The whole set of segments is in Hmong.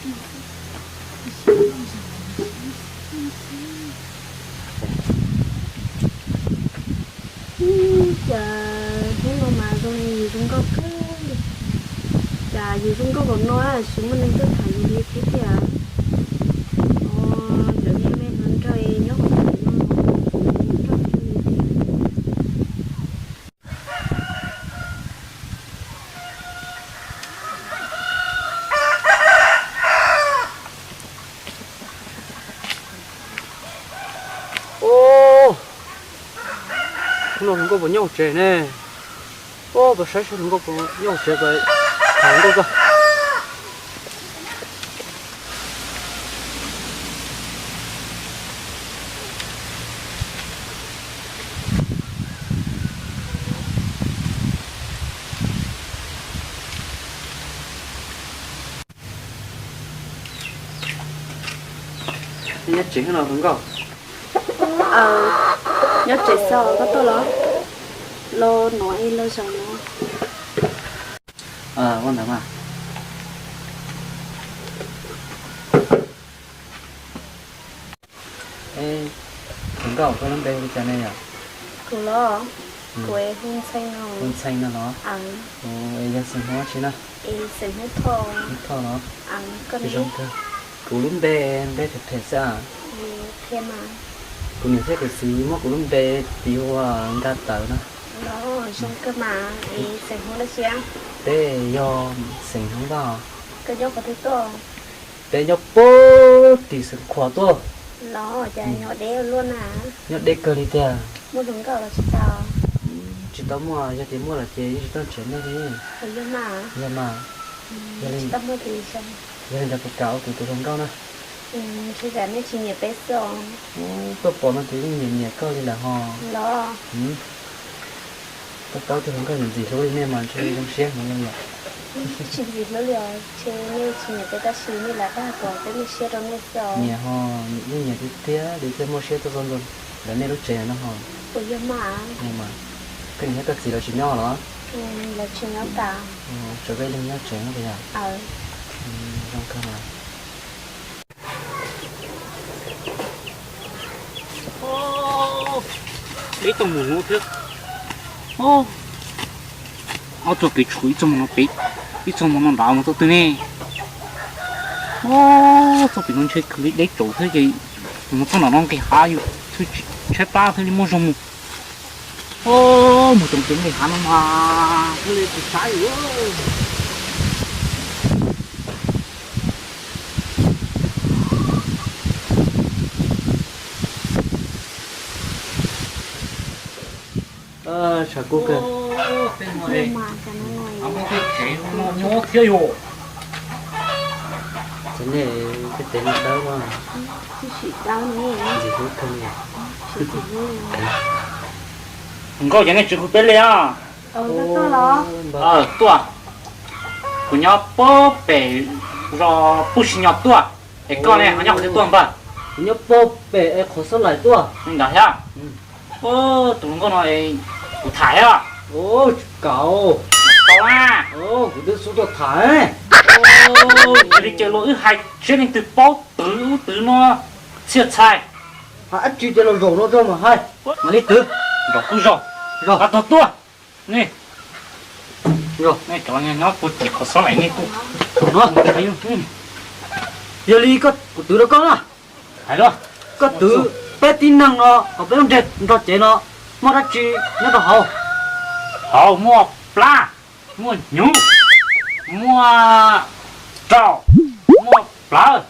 Cas hnub no mas zoo li yus zoo nkauj kawg li. Cas yus zoo nkauj npaum no tsis muaj neeg tuaj tham yus li thiab tiag. Cov me me hluas nraug nyob hauv tsev no nrog kuv li tiag. Ub, hnub no hluas nkauj puas nyob hauv tsev ne? Ub, puas saib saib hluas nkauj puas nyob hauv tsev, puas tham hluas nkauj tso. Nyob tsev no hluas nkauj? Nyob tsev xwb, koj tuaj los? Los no es los zaum no. Ua ntawd mas. Hluas nkauj, koj lub npe hu li cas ne yom? Kuv los? Kuv hu Ntxhee no. Hu Ntxhee no los? Yog xeem Hmoob tsi na? Xeem Hmoob Thoj. Hmoob Thoj los? Zoo kawg. Kuv lub npe, npe phem phem xwb. Kuv niam thiab kuv txiv muab kuv lub npe tis hu ua Nkaj Tawv no. Zoo kawg mas, es xeem Hmoob dab tsi? Peb yog xeem Hmoob Vaj. Koj nyob qhov twg tuaj? Peb nyob puag tim Xeev Khuam tuaj. Los cas nyob deb luaj na? Nyob deb kawg li tiag. Muaj hluas nkauj los tsis tau? Tsis tau muaj, yog tias muaj lawm ces yeej tsis tuaj nrhiav nej li. Yog mas, yog li ntawd puas kam ua kuv tus hluas nkauj na? Ntshe nej tsis nyiam peb xwb os. Tuaj pom no ces yeej nyiam nyiam koj li lawm hos. Los? Koj paub tus hluas nkauj ntxim hlub li nej mas ntshe zoo siab heev li yom. Tsis ntxim hlub li os, ntshe nej tsis nyiam peb tab sis nej lam dag kom peb muaj siab rau nej xwb os. Nyiam hos, yeej nyiam tiag tiag li thiaj muaj siab tuaj txog ntua ntawm nej lub tsev no hos. Puas yog mas? Koj niam thiab koj txiv lawv tsis nyob los? Lawv tsis nyob tas. Tshuav peb leeg nyob tsev no puas yog? Zoo kawg mas. Peb tau mus no thiab. Ob txoj kev tshuam ib txoj mus no pem, ib txoj mus no nrad mus txoj twg ne? Txoj pem no ntshe kawg li deb tsaus thiab ces mus txoj nram no nqis hav yus tshaib plab thiaj li muaj zog mus. Mus txoj kev nqis hav no mas thiaj li tsis tshaib yus. Tshav kub kawg. Nyob thiab yus. Txawm nej tej teb no dawb mas ntxim hlub kawg li. Nkauj, ces nej tsis hu peb li os. Tuaj, kuv nyob puag pem zos Pub Si Nyo tuaj, es koj ne ho nyob qhov twg tuaj npawg? Kuv nyob puag pem es qhov xob laim tuaj. Li ntawd thiab. Tus hluas nkauj no kuv tham thiab. Tsis kam. Tau na. Kuv twb xub tuaj tham. Yog li ces los wb hais seb leej twg paub twv ub twv no txhiaj txhais. Hais dab tsi ces los zaum no tso mas hais. Mam li twv. Zaum kuj zaum. Zaum qab tog tuaj. Nej, nej cov nyob puag tim qhov xob laim nej tuaj. Yog li kuv twv rau koj na. Hais los. Koj twv peb tib neeg no kom peb lub ntsej nrog cev no muaj dab tsi nyob rau hauv? Hauv muaj plab, muaj hnyuv, muaj raus, muaj plawv,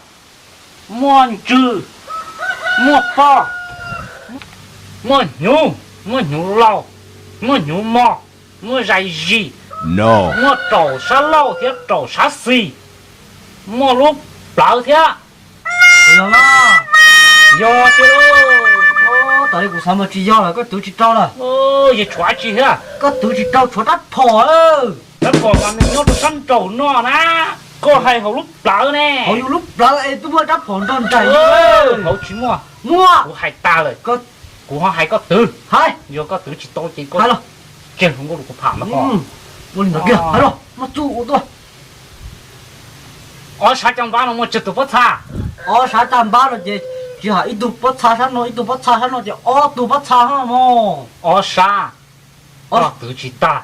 muaj ntsws, muaj pog, muaj hnyuv, muaj hnyuv laus, muaj hnyuv mos, muaj zais zis, muaj raum sab laug thiab raum sab xis, muaj lub plawv thiab. Yog, yog tiag lauj. Tam li kuv xav mas tsis yog lawm, koj twv tsis rau lawm. Yog tshuav dab tsi thiab? Koj twv tsis rau, tshuav rab phom. Rab phom mas nws nyob rau sab nraum no na. Koj hais hauv lub plawv ne. Hauv yus lub plawv es twb muaj rab phom nrog nraim. Hauv tsis muaj. Muaj. Kuv hais tas lawm. Kuv ho hais koj twv. Hais. Yog koj twv tsis tau ces koj tseg hluas nkauj rau kuv tham ntag. Ua li ntawd kiag, hais los, muaj txuj ua tuaj. Ob sab caj npab no muaj tsawg tus pob txha? Ob sab caj npab no ces tsis hais ib tug pob txha sab no ib tug pob txha sab no ces ob tug pob txha no mog. Ob sab, ob twv tsis tag.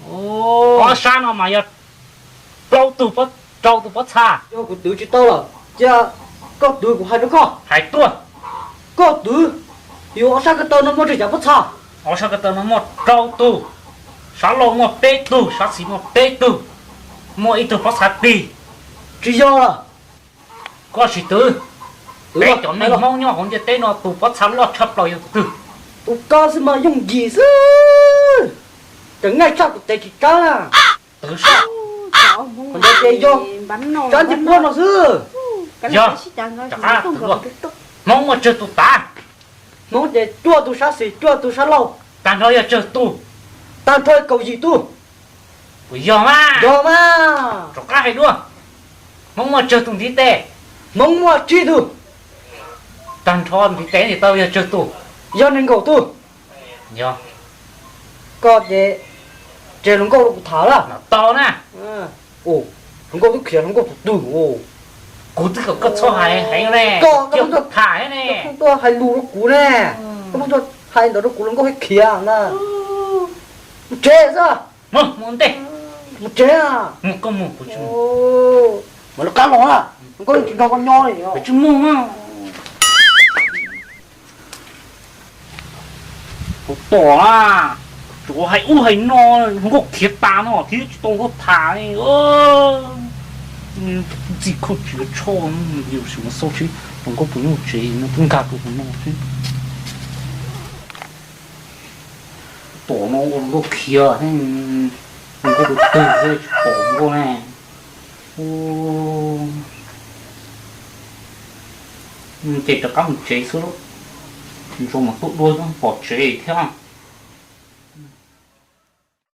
Ob sab no mas yog plaub tug, rau tus pob txha. Yog kuv twv tsis tau lawm, cia koj twv kuv hais rau koj. Hais tuaj. Koj twv, yus ob sab ko taw no muaj tsawg cov pob txha? Ob sab ko taw no muaj rau tug, sab laug muaj peb tug, sab xis muaj peb tug, muaj ib tug pob txha tig. Tsis yog lawm. Koj sim twv. Peb cov neeg Hmoob nyob hauv ntiaj teb no tus pob txha loj tshaj plaws yog tus twg? Tus koj xwb mas yooj yim xwb. Cov nqaij tshaj kuv tev tsis tsab na. Twv soj. Ntawd ces yog tsab ncej puab no xwb. Yog, rov qab twv. Hmoob muaj tsawg tus tav? Hmoob ces cuaj tus sab xis cuaj tus sab laug. Tag nrho yog tsawg tus? Tag nrho kaum yim tus. Puas yog mas? Yog mas. Rov qab hais dua. Hmoob muaj tsawg tus ntiv tes? Hmoob muaj tsib tug. Tag nrho ntiv tes ntawd tau yog tsawg tus? Yog nees nkaum tus. Yog. Koj ces tseg hluas nkauj rau kuv tham lawm. Tau na. Hluas nkauj twb khiav hluas nkauj tus twg? Kuv twb kom koj txhob hais heev ne, koj tuaj tham ne, tuaj hais lus rau kuv ne, koj tuaj hais ntawd rau kuv hluas nkauj khiav na. Mus tsev xwb. Mus ntej. Mus tsev. Mus koj mus, kuv tsis mus. Mas lawv qab los na, hluas nkauj tsis nrog koj nyob li. Kuv tsis mus. Kuv tom na, tsuas hais ub hais no, hluas nkauj khiav tas no thiab tsis tau nkauj tham li. Ntxim khuj tsis tshoj, yus sim mus xauj seb hluas nkauj puas nyob tsev no, twb nkag rau hauv no xwb. Tom no ua hluas nkauj khiav, hluas nkauj tus twg thiab tsis pom hluas nkauj ne. Ces rov qab mus tsev xwb, ntshe mas tuaj dua pom tsev thiab.